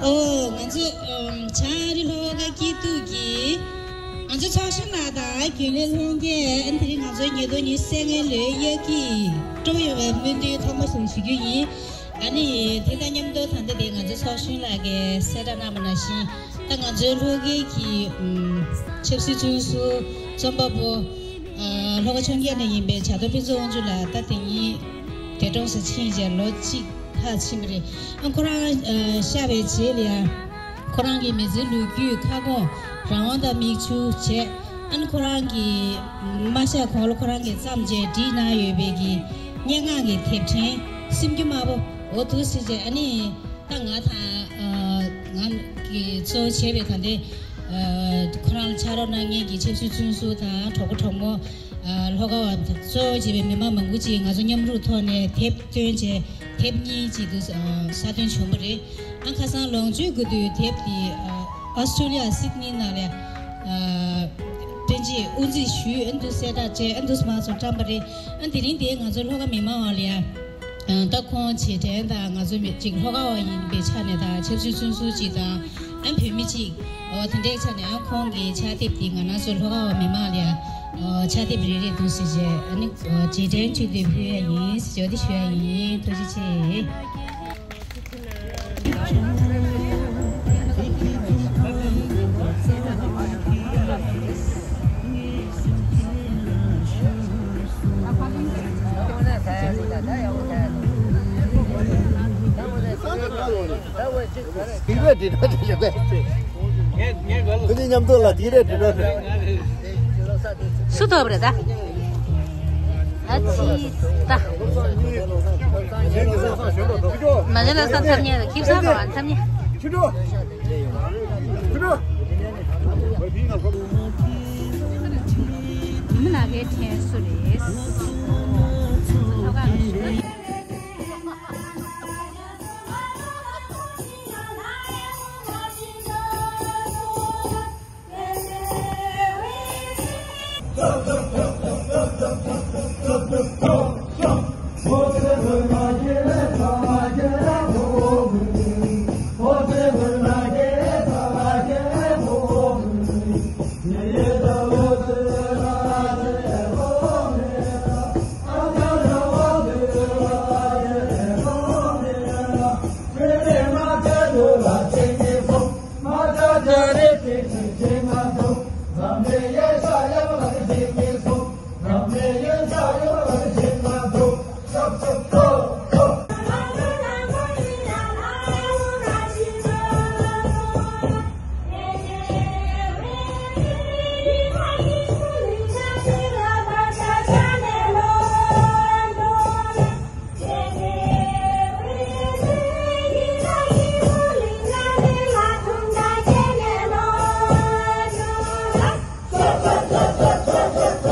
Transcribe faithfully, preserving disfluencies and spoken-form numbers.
ཨོ། ང་ཚོ་ཨམ་བྱང་ཨ་རི་ལྷོ་ཁ་སྐྱིད་སྡུག་གི་ང་ཚོ་ཚོགས་གཞོན་ལགས་དང་རྒྱུན་ལས་ལྷན་རྒྱས། ཨ་ནི་དེ་རིང་ང་ཚོའི་ཉིས་སྟོང་ཉི་ཤུ་རྩ་ལྔའི་ལོའི་དབྱར་སྐྱིད་སྤྲོ་ཡོང་བའི་སྨོན་འདུན་ཐོག་མ་སོང་ཞུ་རྒྱུ་ཡིན། ཨ་ནི་དེ་དང་མཉམ་དུ་ད་ལྟ་དེ་ང་ཚོ་ཚོགས་གཞོན་ལགས་ཀྱིས་གསལ་བསྒྲགས་གནང་བ་ནང་བཞིན། ད་ང་ཚོའི་ལྷོ་ཁའི་གི་ཨམ་ཆབ་སྲིད་བཙོན་ཟུར་རྩོམ་པ་པོ། ཨ་ལྷོ་ཁ་འཕྱོངས་རྒྱས་ནས་ཡིན་པའི་བྱ་དོར་ཕུན་ཚོགས་དབང་ཕྱུག་ལགས་ད་དེ་ཉིད་འདས་གྲོངས་སུ་ཕྱིན་རྗེས་ལོ་གཅིག་ལྷག་ཕྱིན་པ་རེད། ཨ་ཁོ་རང་ཨ་གཤགས་པའི་རྗེས་ལ་ཡང་ཁོ་རང་གི་མི་ཚེའི་ལོ་རྒྱུས། ཁ་སྐོང་། རང་དབང་དང་མིག་ཆུ་བཅས། ཨ་ནི་ཁོ་རང་གི་མ་གཤགས་གོང་ལ་ཁོ་རང་གིས་བརྩམས་བྱས་བྲིས་གནང་ཡོད་པའི་གི་སྙན་ངག་གི་དེབ་ཕྲེང་སེམས་རྒྱུད་དམར་པོ། འོ་འདུག་སེ་བྱས། ཨ་ནི་ད་ང་དང་ཨ་ང་གི་གཙོ་བྱས་པའི་ད་ལྟའི་ཨ་ཁོ་རང་ལ་ཕྱག་རོགས་གནང་མཁན་གྱི་ཆབ་སྲིད་བཙོན་ཟུར་དང་གྲོགས་པོ་གྲོགས་མོ། ཨ་ལྷོ་ཁ་བ་གཙོ་བྱས་པའི་མི་མང་མང་པོ་ཅིག་ང་ཚོ་མཉམ་རུབ་ཐོག་ནས་དེབ་བཏོན་བྱས། དེབ་གཉིས་ཅིག་འདུག་ཨ་གསར་ཐོན་བྱུང་བ་རེད། ཨ་ཁ་སང་ལོངས་སྤྱོད་དགུ་དུས་དེབ་དེ་ཨ་ཨོ་སི་ཀྲོ་ལི་ཡ་སིད་ནི་ནང་ལ་ཨ་སྤྲིན་རྗེས་དབུ་འཛུགས་ཞུས། ཨ་འདུག་གསལ་བསྒྲགས་བྱས། ཨ་འདུག་མང་ཚོགས་བཀྲམ་པ་རེད། ཨ་དེ་རིང་དེ་ང་ཚོ་ལྷོ་ཁ་མི་མང་བ་ལ་ཡ། ཨ་ད་ཁོང་རྗེས་དྲན་དང་ང་ཚོ་མི་གཅིག་ལྷོ་ཁ་བ་ཡིན་པའི་ཆ་ནས་དང་ཆབ་སྲིད་བཙོན་ཟུར་གཅིག་དང་། ཨ་བོད་མི་གཅིག་ཨོ་དེ་འདྲའི་ཆ་ནས། ཨ་ཁོང་གི་ཕྱག་དེབ་དེ་ང་རང་ཚོ་ལྷོ་ཁ་བ་མི་མང་ལ་ཡ་ཨོ་ཕྱག་དེབ་རེ་རེ་འདུག་སེ་བྱས། ཨ་ནི་ཨོ་རྗེས་དྲན་ཆེད་དུ་ཕུལ་ཡ་ཡིན་ཟེར་བ་དེ་ཞུ་ཡ་ཡིན། ཐུགས་རྗེ་ཆེ། སུ་ཐོབ་རེད་ད། ཨ་ཙི་ད། མ་ཎི་ལ་ས་འཐབ་ཉེ་ལ་ཁྱིམ་ས་གོ་འཐབ་ཉེ། མི་ན་གའི་ཕྲན་སུ་རེད། ལྷོ་ཁ་ལ་ཞུ།